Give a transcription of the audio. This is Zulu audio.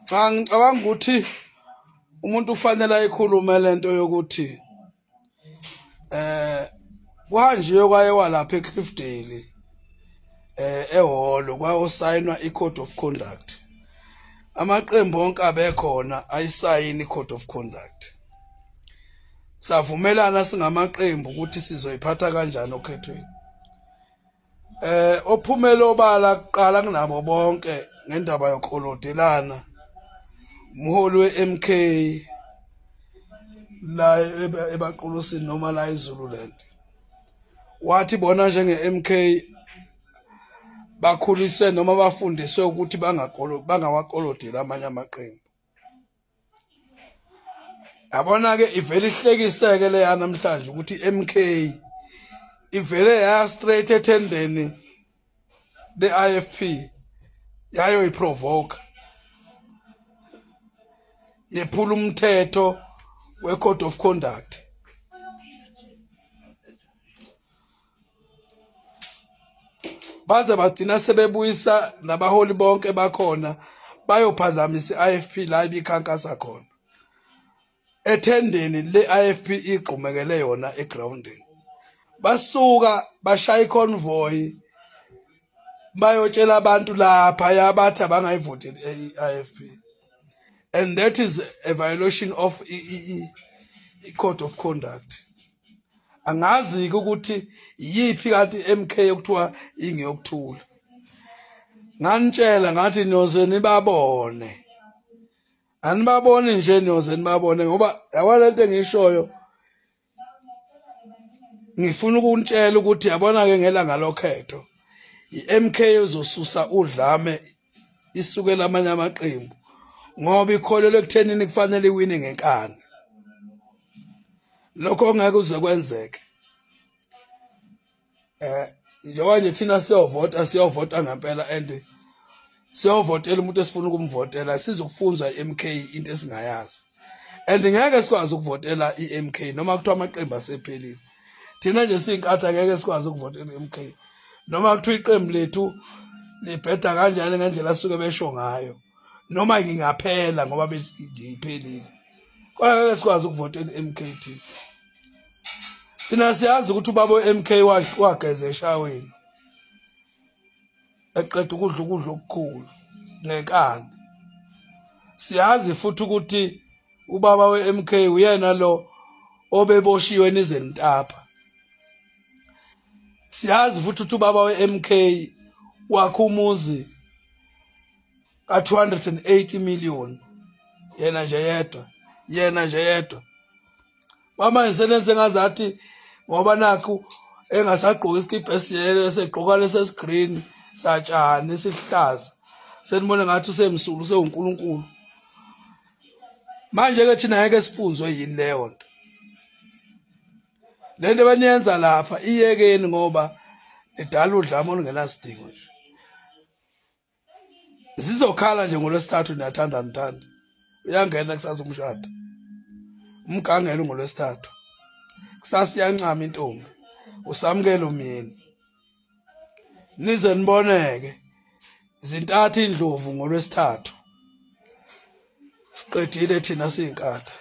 Cha, ngicabanga ukuthi umuntu ufanele ayikhulume lento yokuthi kuhanjiwe kwaye walapha eCliffdale ehholo kwayosayinwa i-code of conduct. Amaqembu onke abekhona ayisayini i-code of conduct. Savumelana singamaqembu ukuthi sizoyiphatha kanjani okhethweni. Ophumela obala kuqala kunabo bonke ngendaba yokolodelana umholi we-MK la ebaqulusini noma la eZululand, wathi bona njenge-MK bakhuliswe noma bafundiswe ukuthi bangawakolodeli amanye amaqembu. Yabona ke ivele ihlekiseke leya namhlanje ukuthi MK ivele ya straight ethendeni le IFP yayo iprovoke yephula umthetho we code of conduct. Baze bagcina sebebuyisa nabaholi bonke bakhona bayophazamisa i-IFP la ibikhankasa khona ethendeni le-IFP igxumekele yona egroundini. Basuka bashaya iconvoy bayotshela abantu lapha yabathi abangayivoteli i-IFP, and that is a violation of i-code of conduct. Angazi-ke ukuthi iyiphi kanti i-MK okuthiwa ingeyokuthula. Nganitshela ngathi niyoze nibabone, anibaboni nje, niyoze nibabone ngoba yabona lento engiyishoyo. Ngifuna ukunitshela ukuthi yabona-ke ngelanga lokhetho i-MK ezosusa udlame isukela amanye amaqembu ngoba ikholelwa ekuthenini kufanele iwine ngenkani. Lokho ngeke uze kwenzeke. Njengoba nje thina siyovota, siyovota ngempela and siyovotela umuntu esifuna ukumvotela. Sizokufunzwa i-MK into esingayazi and ngeke sikwazi ukuvotela i-MK noma kuthiwa amaqembu asephelile. Thina nje siyinkatha ngeke sikwazi ukuvotela i-MK noma kuthiwa iqembu lethu libheda kanjani ngendlela asuke besho ngayo, noma ngingaphela ngoba besiphelile, kodwa ngeke sikwazi ukuvotela i-MK thina. Thina siyazi ukuthi ubaba we-MK wageza eshaweni eqeda ukudla ukudla okukhulu ngenkani. Siyazi futhi ukuthi ubaba we-MK uyena lo obeboshiwe nize nitapha. Siyazi futhi ukuthi ubaba we-MK wakhe umuzi ka-280 million yena nje yedwa, yena nje yedwa. Manje senenze ngazathi ngoba nakhu engasagqoki isikibha esiyelo, esegqoka lesi esigreen satshani esihlaza, senibone ngathi usemsulu usewuNkulunkulu. Manje ke thina ngeke sifunzwe yini leyo nto. Lento abaniyenza lapha iyekeni ngoba nidala udlame olungenasidingo nje. Zizokhala nje ngolwesithathu, niyathanda nithanda. Uyangena kusasa umshado, umgangelo ngolwesithathu kusasa, iyancama intombi usamukela umyeni, nize niboneke zintathu indlovu ngolwesithathu. Siqedile thina siyinkatha.